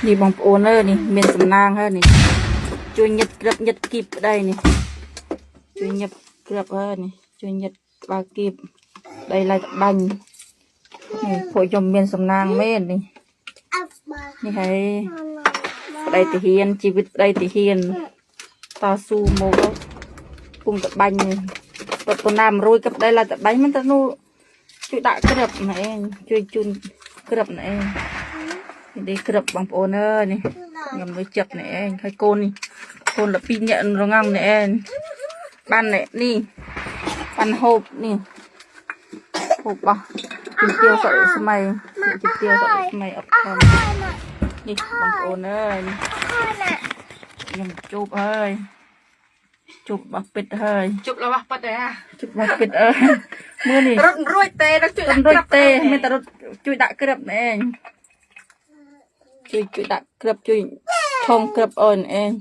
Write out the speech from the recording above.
នេះបងប្អូនអើយនេះមានសំណាងហើយនេះជួយញិតក្របញិតគីបប្តីនេះជួយញិតក្របហើយនេះជួយញិតក្បាលគីបប្តីឡៃតបាញ់នេះពួកខ្ញុំមានសំណាងមែននេះនេះហើយប្តីទាហានជីវិតប្តីទាហានតស៊ូមកពុំតបាញ់នេះរត់ទៅណាមរួយក៏ប្តីឡៃតបាញ់មិនទៅនោះជួយដាក់ក្របណែឯងជួយជូនក្របណែឯងនេះក្របបងប្អូនអើយនេះខ្ញុំដូចចិត្តនេះឯងហើយកូននេះកូនលពីញាក់រងំនេះឯងបាននេះនេះបានហូបនេះហូបបោះជំទាវសក់ស្មៃជំទាវសក់ស្មៃអត់ខំនេះបងប្អូនអើយខ្ញុំជួបហើយជួបបោះពិតហើយ ជប់របស់ប៉ិតដែរ ជួបបោះពិតអើយមើលនេះ រត់មិនរួចទេរត់ជួយ រត់រួចទេមានតែរត់ជួយដាក់ក្របនេះឯងជួយជួយដាក់ក្របជួយឆុងក្របអូនឯង